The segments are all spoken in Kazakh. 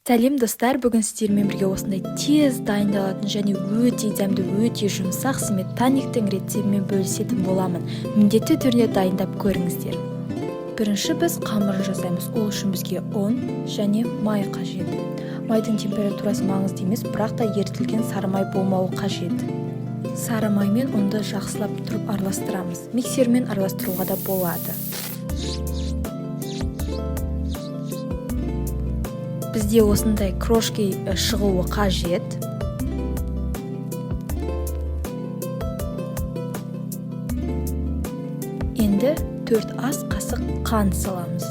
Сәлем, достар! Бүгін сіздермен бірге осындай тез дайындалатын және өте дәмді, өте жұмсақ сметанниктің рецептімен бөлісетін боламын. Міндетті түрде дайындап көріңіздер. Бірінші біз қамырын жасаймыз. Ол үшін бізге ұн және май қажет. Майдың температурасы маңызды емес, бірақ та ерітілген сары май болмауы қажет. Сары май мен ұнды жақсылап тұрып араластырамыз. Миксермен араластыруға да болады. Бізде осындай крошки шығуы қажет. Енді 4 ас қасық қант саламыз.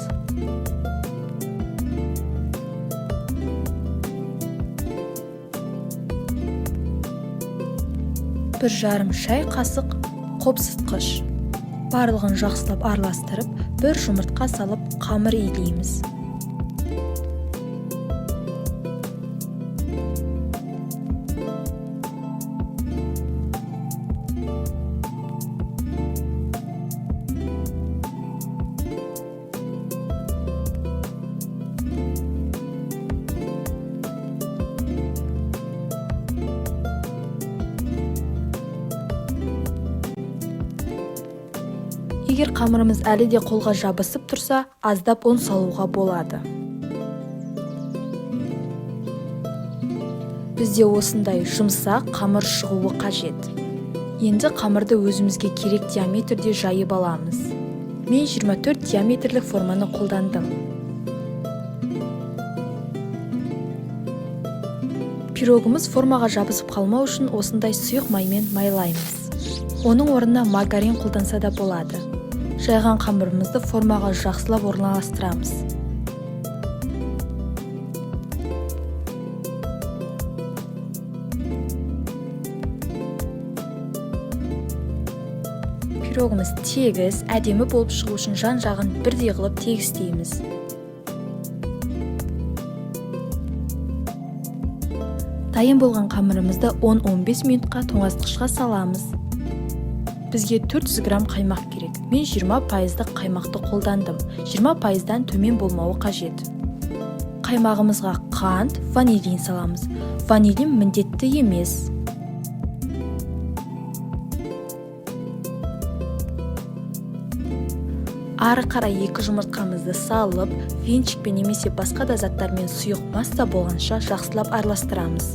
1,5 шай қасық қопсытқыш. Барлығын жақсылап араластырып, бір жұмыртқа салып, қамыр илейміз. Егер қамырымыз әлі де қолға жабысып тұрса, аздап ұн салуға болады. Бізде осындай жұмсақ қамыр шығуы қажет. Енді қамырды өзімізге керек диаметрде жайып аламыз. Мен 24 диаметрлік форманы қолдандым. Пирогымыз формаға жабысып қалмау үшін осындай сұйық маймен майлаймыз. Оның орнына маргарин қолданса да болады. Жайған қамырымызды формаға жақсылап орналастырамыз. Пирогымыз тегіс, әдемі болып шығу үшін жан-жағын бірдей қылып тегістейміз. Дайын болған қамырымызды 10-15 минутқа тоңазытқышқа саламыз. Бізге 400 грамм қаймақ керек. Мен 20 пайыздық қаймақты қолдандым. 20 пайыздан төмен болмауы қажет. Қаймағымызға қант, ванилин саламыз. Ванилин міндетті емес. Ары қарай екі жұмыртқамызды салып, венчикпен немесе басқа да заттармен сұйық масса болғанша жақсылап араластырамыз.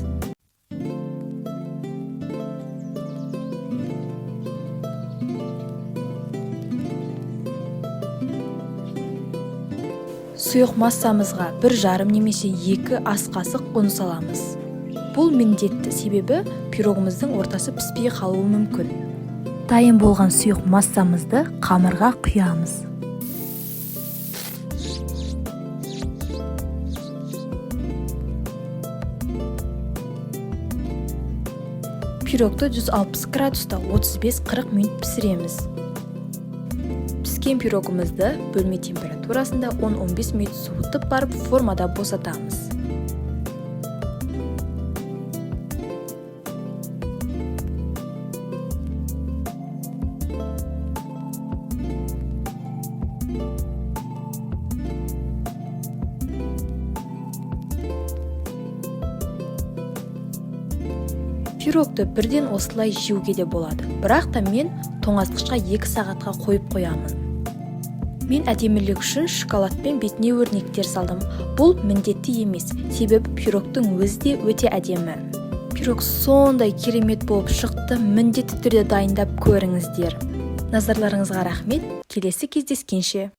Сұйық массамызға 1,5 немесе 2 ас қасық ұн саламыз. Бұл міндетті, себебі пирогымыздың ортасы піспей қалуы мүмкін. Дайын болған сұйық массамызды қамырға құямыз. Пирогты 160 градуста 35-40 минут пісіреміз. Піскен пирогымызды бөлме температурасында 10-15 минут суытып барып, формада босатамыз. Пирогты бірден осылай жеуге де болады, бірақ та мен тоңазытқышқа 2 сағатқа қойып қоямын. Мен әдемілік үшін шоколадпен бетіне өрнектер салдым. Бұл міндетті емес, себебі пирогтың өзі де өте әдемі. Пирог сондай керемет болып шықты, міндетті түрде дайындап көріңіздер. Назарларыңызға рахмет, келесі кездескенше!